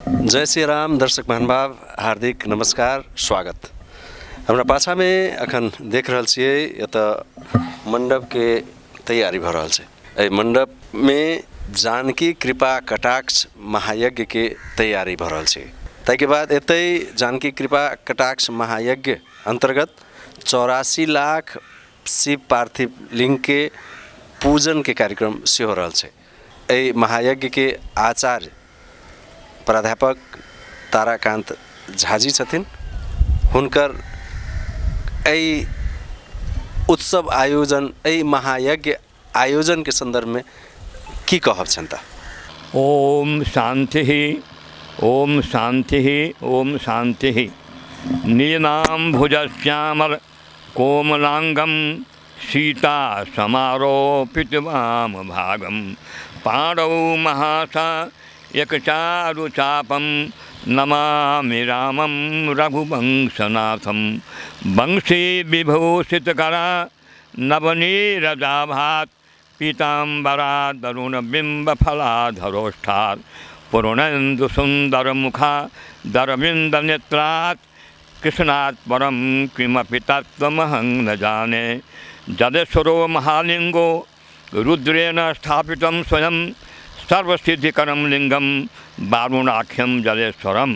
जय श्री राम दर्शक महानुभाव, हार्दिक नमस्कार, स्वागत। हमरा पाछामे अखन देख रहल छियै, एतऽ मण्डपके तैयारी भऽ रहल छै। एहि मण्डपमे जानकी कृपा कटाक्ष महायज्ञके तैयारी भऽ रहल छै। ताहिके बाद एतै जानकी कृपा कटाक्ष महायज्ञ अन्तर्गत 84 लाख शिव पार्थिव लिङ्गके पूजनके कार्यक्रम सेहो रहल छै। एहि महायज्ञके आचार्य प्राध्यापक ताराकान्त झाजी छथिन। हुनकर एहि उत्सव आयोजन, एहि महायज्ञ आयोजनके सन्दर्भमे की कहब छनि? तऽ ओम शांति, ओम शांति, ओम शांति। नीलाम्भुजश्यामल कोमलांगम सीता समारोपित वाम भागम पाणौ महासा एक चारु चापम नमामि रामं रघुवंशनाथम। वंशी विभूषित करा नवनीरदाभात पीताम्बरा दरुण बिम्ब फलाधरोष्ठात् पूर्णेन्दु सुन्दर मुखा दरविन्द नेत्रात् कृष्णात् परम किमपि तत्त्वमहं न जाने। जलेश्वरो महालिंगो रुद्रेण स्थापितं स्वयं सर्वसिद्धिकरं लिंगम वारुणाख्यम जलेश्वरम।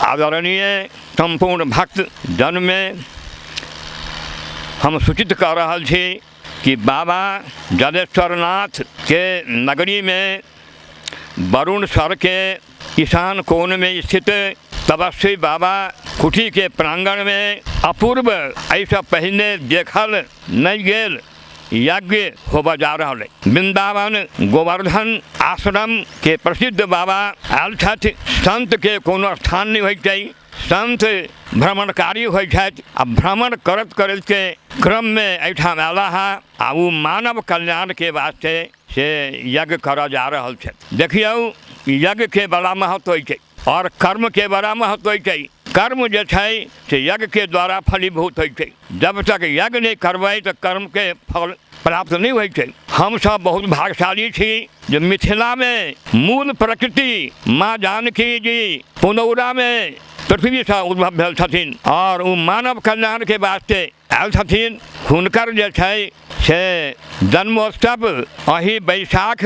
आदरणीय सम्पूर्ण भक्त जनमे हम सूचित कऽ रहल छी कि बाबा जलेश्वरनाथ के नगरीमे वरुण सर के ईशान कोणमे स्थित तपस्वी बाबा कुटीके प्रांगणमे अपूर्व एहिसँ पहिने देखल नहि गेल यज्ञ होबऽ जा रहल अइ। वृन्दावन गोवर्धन आश्रमके प्रसिद्ध बाबा आयल छथि। सन्तके कोनो स्थान नहि होइके चाही, संत भ्रमणकारी होइ छथि आ भ्रमण करैत करैतके क्रममे एहिठाम अयला हँ आ ओ मानव कल्याणके वास्ते से यज्ञ करऽ जा रहल छथि। देखियौ, यज्ञके बड़ा महत्व होइ छै आओर कर्मके बड़ा महत्व होइ छै। कर्म जे छै से यज्ञके द्वारा फलीभूत होइ छै। जब तक यज्ञ नहि करबै तऽ कर्मके फल प्राप्त नहि होइ छै। हमसब बहुत भाग्यशाली छी जे मिथिलामे मूल प्रकृति माँ जानकी जी पुनौरामे पृथ्वीसँ उद्भव भेल छथिन आओर ओ मानव कल्याणके वास्ते आयल छथिन। हुनकर जे छै से जन्मोत्सव एहि बैसाख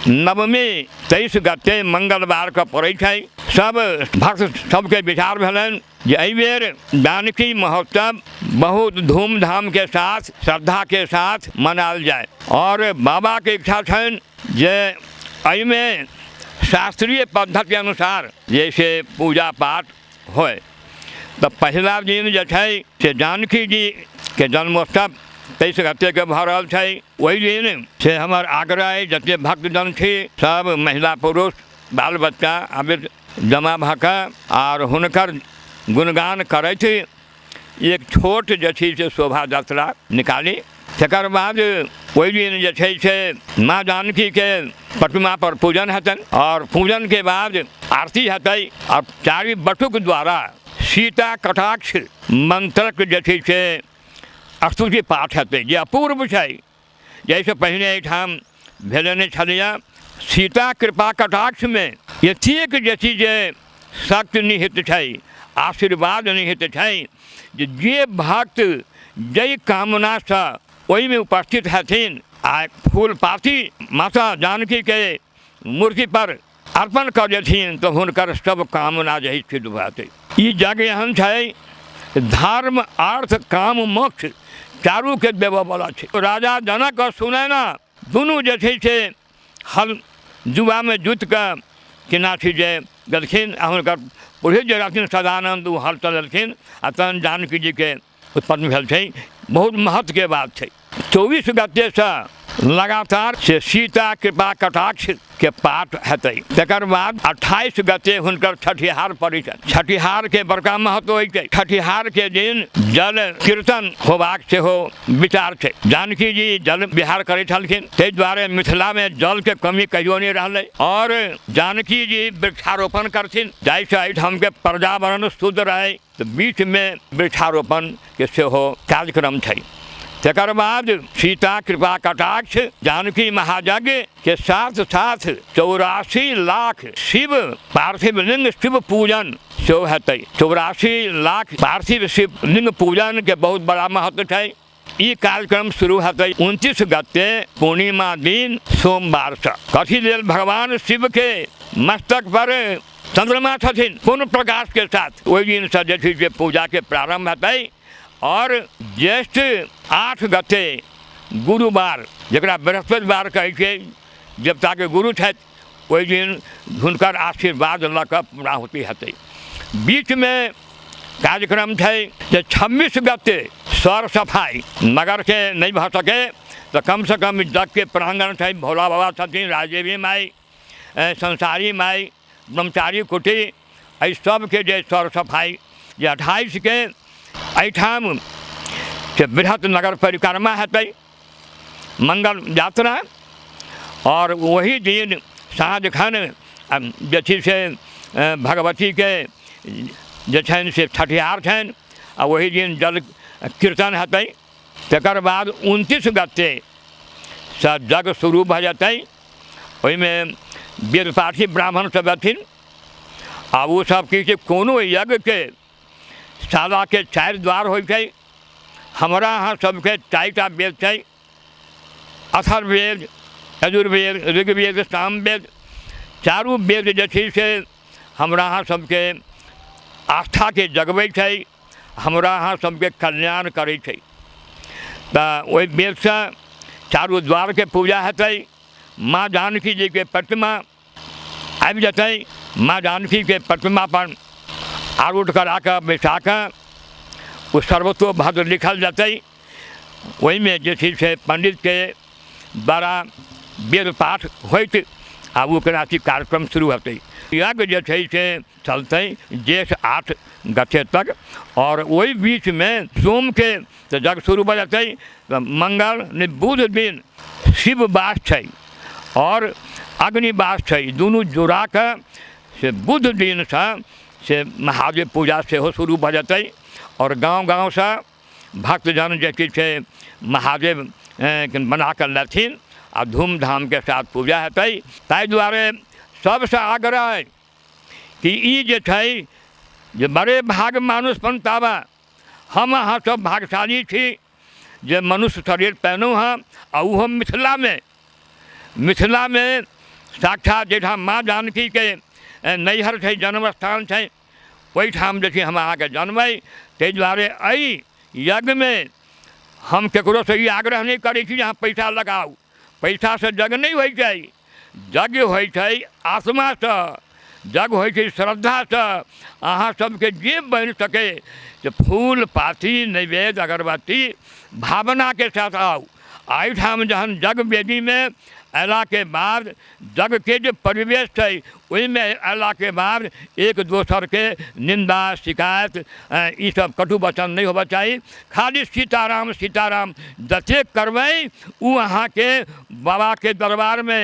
नवमी 23 गते मंगलवारके पड़ै छै। सब भक्त सबके विचार भेलनि जे एहिबेर जानकी महोत्सव बहुत धूमधामके साथ श्रद्धाके साथ मनायल जाय आओर बाबाके इच्छा छनि जे एहिमे शास्त्रीय पद्धति अनुसार जैसे पूजा पाठ होइ। तऽ पहिला दिन जे छै से जानकी जीके जन्मोत्सव 23 गतेके भऽ रहल छै। ओहि दिन से हमर आग्रह अइ जतेक भक्तजन छी सब महिला पुरुष बाल बच्चा आबि जमा भऽ कऽ आर हुनकर गुणगान करैत एक छोट जे छै से शोभा यात्रा निकाली। तकर बाद ओहि दिन जे छै से माँ जानकीके प्रतिमापर पूजन हेतनि आओर पूजनके बाद आरती हेतै आओर चारि बटुक द्वारा सीता कटाक्ष मन्त्रक जे छै से स्तुति पाठ हेतै, जे अपूर्व छै, जाहिसँ पहिने एहिठाम भेले नहि छलैए। सीता कृपा कटाक्षमे एतेक जे छै जे शक्ति निहित छै, आशीर्वाद निहित छै जे जे भक्त जाहि कामनासँ ओहिमे उपस्थित हेथिन आ फूल पाती माता जानकीके मूर्तिपर अर्पण कऽ देथिन तऽ हुनकर सब कामना जे हइ सिद्ध भऽ जेतै। ई यज्ञ एहन छै, धर्म अर्थ काम मोक्ष चारूके देबऽवला छै। राजा जनक आओर सुनयना दुनू जे छै से हल जुआमे जोतिकऽ केना छै जे गेलखिन आ हुनकर पुरोहित जे रहथिन सदानन्द ओ हल चलेलखिन आ तहन जानकी जीके उत्पन्न भेल छै। बहुत महत्वके बात छै। 24 गतेसँ लगातार से सीता कृपा कटाक्षके पाठ हेतै। तकर बाद 28 गते हुनकर छठिहार पड़ै छनि। छठिहारके बड़का महत्व होइ छै। छठिहारके दिन जल कीर्तन होबाक सेहो विचार छै। जानकी जी जल विहार करै छलखिन, ताहि दुआरे मिथिलामे जलके कमी कहियो नहि रहलै। आओर जानकी जी वृक्षारोपण करथिन जाहिसँ एहिठामके पर्यावरण शुद्ध रहै, तऽ बीचमे वृक्षारोपणके सेहो कार्यक्रम छै। तकर बाद सीता कृपा कटाक्ष जानकी महायज्ञके साथ साथ 84 लाख शिव पार्थिव लिंग शिव पूजन सेहो हेतै। 84 लाख पार्थिव शिव लिंग पूजनके बहुत बड़ा महत्व छै। ई कार्यक्रम शुरू हेतै 29 गते पूर्णिमा दिन सोमवारसँ। कथी लेल भगवान शिवके मस्तक पर चंद्रमा छथिन पूर्ण प्रकाशके साथ, ओहि दिनसँ जे छै से पूजाके प्रारम्भ हेतै। आओर ज्येष्ठ 8 गते गुरुवार, जकरा बृहस्पतिवार कहै छै, देवताके गुरु छथि, ओहि दिन हुनकर आशीर्वाद लऽ कऽ पूर्णाहुति हेतै। बीचमे कार्यक्रम छै जे 26 गते सर सफाइ नगरके नहि भऽ सकै तऽ कमसँ कम जगके प्राङ्गण छै, भोला बाबा छथिन, राजदेवी माइ, संसारी माइ, ब्रह्मचारी कुटी, एहि सबके जे सर सफाइ जे 28के एहिठाम से बृहत नगर परिक्रमा हेतै, मंगल यात्रा। आओर ओही दिन साँझ खन जे छै से भगवतीके जे छनि से छठिहार छनि, आ ओही दिन जल कीर्तन हेतै। तकर बाद 29 गते सँ यज्ञ शुरू भऽ जेतै। ओहिमे वेदपाठी ब्राह्मण सब अथिन, आ ओ सब की छै कोनो यज्ञके शालाके 4 द्वार होइ छै। हमरा अहाँ सबके 4टा वेद छै, अथर्ववेद, यजुर्वेद, ऋग्वेद, सामवेद। चारू वेद जे छै से हमरा अहाँ सबके आस्थाके जगबै छै, हमरा अहाँ सबके कल्याण करै छै। तऽ ओहि वेदसँ चारू द्वारके पूजा हेतै। माँ जानकी जीके प्रतिमा आबि जेतै, माँ जानकीके प्रतिमापर आरूढ़ करा कऽ बैसा कऽ ओ सर्वतोभद्र लिखल जेतै। ओहिमे जे छै से पण्डितके द्वारा वेद पाठ होइत आ ओकरा अथी कार्यक्रम शुरू हेतै। यज्ञ जे छै से चलतै जेठ 8 गते तक, आओर ओहि बीचमे सोमके तऽ यज्ञ शुरू भऽ जेतै। तऽ मंगल नहि बुध दिन शिववास छै आओर अग्निवास छै, दुनू जोड़ाकऽ से बुध दिनसँ से महादेव पूजा सेहो शुरू भऽ जेतै। आओर गाँव गाँवसँ भक्तजन जे कि छै महादेव बनाकऽ लेथिन आ धूमधामके साथ पूजा हेतै। ताहि दुआरे सबसँ आग्रह अइ कि ई जे छै जे बड़े भाग मानुष पनतावा, हम अहाँ सब भाग्यशाली छी जे मनुष्य शरीर पेलहुँ हँ, आ ओहो मिथिलामे। मिथिलामे साक्षात जाहिठाम माँ जानकीके नैहर छै, जन्म स्थान छै, ओहिठाम जे छै हम अहाँके जन्म अइ। ताहि दुआरे एहि यज्ञमे हम ककरोसँ ई आग्रह नहि करै छी जे अहाँ पैसा लगाउ। पैसासँ यज्ञ नहि होइ छै, यज्ञ होइ छै आत्मासँ, यज्ञ होइ छै श्रद्धासँ। अहाँ सबके जे बनि सकै से फूल पाती नैवेद्य अगरबत्ती भावनाके साथ आउ। एहिठाम जहन यज्ञ वेदीमे अयलाके बाद यज्ञके जे परिवेश छै ओहिमे अयलाके बाद एक दोसरके निन्दा शिकायत ईसब कटु वचन नहि होबऽ चाही। खाली सीताराम सीताराम जतेक करबै ओ अहाँके बाबाके दरबारमे,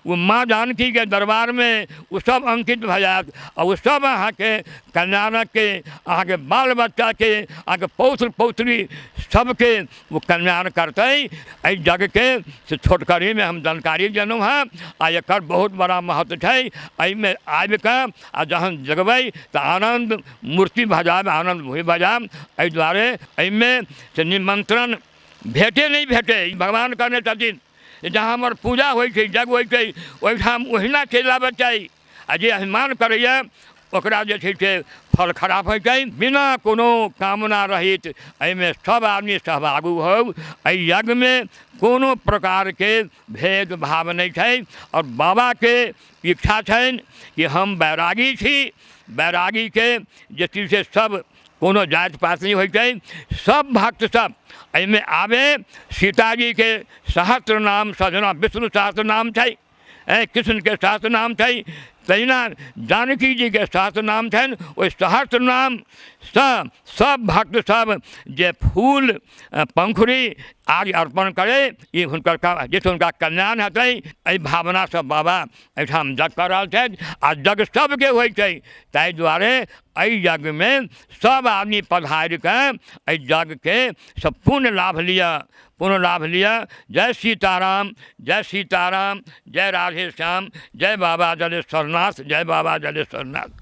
ओ माँ जानकीके दरबारमे ओ सब अंकित भऽ जायत, आ ओ सब अहाँके कल्याणके, अहाँके बाल बच्चाके, अहाँके पौत्र पौत्री सबके ओ कल्याण करतै। एहि यज्ञके से छोटकरीमे हम जानकारी देलहुँ हँ, आ एकर बहुत बड़ा महत्व छै। एहिमे आबिकऽ आ जहन जगबै तऽ आनन्द मूर्ति भऽ जायब, आनन्द भूमि भऽ जायब। एहि दुआरे एहिमे से निमन्त्रण भेटे नहि भेटे, ई भगवान कहने छथिन जे जहाँ हमर पूजा होइ छै, यज्ञ होइ छै, ओहिठाम ओहिना चलि आबऽ चाही, आ जे अभिमान करैए ओकरा जे छै से फल खराब होइ छै। बिना कोनो कामना रहित एहिमे सब आदमी सहभागी होउ। एहि यज्ञमे कोनो प्रकारके भेदभाव नहि छै। आओर बाबाके इच्छा छनि कि हम बैरागी छी, बैरागीके जे छै से सब कोनो जाति पात नहि होइ छै, सब भक्त सब एहिमे आबै। सीताजीके सहस्त्र नाम सजना विष्णु सहस्त्र नाम छै, कृष्णके सहस्त्र नाम छै, तहिना जानकी जीके सहस्त्र नाम छनि। ओहि सहस्त्र नामसँ सब भक्त सब जे फूल पंखुड़ी आर्घ्य अर्पण करै, ई हुनकर काम, जाहिसँ हुनका कल्याण हेतै। एहि भावनासँ बाबा एहिठाम यज्ञ कऽ रहल छथि आओर यज्ञ सबके होइ छै। ताहि दुआरे एहि यज्ञमे सब आदमी पधारिकऽ एहि यज्ञके से पूर्ण लाभ लिअऽ, पूर्ण लाभ लिअऽ। जय सीताराम, जय सीताराम, जय राधेश्याम, जय बाबा जलेश्वरनाथ, जय बाबा जलेश्वरनाथ।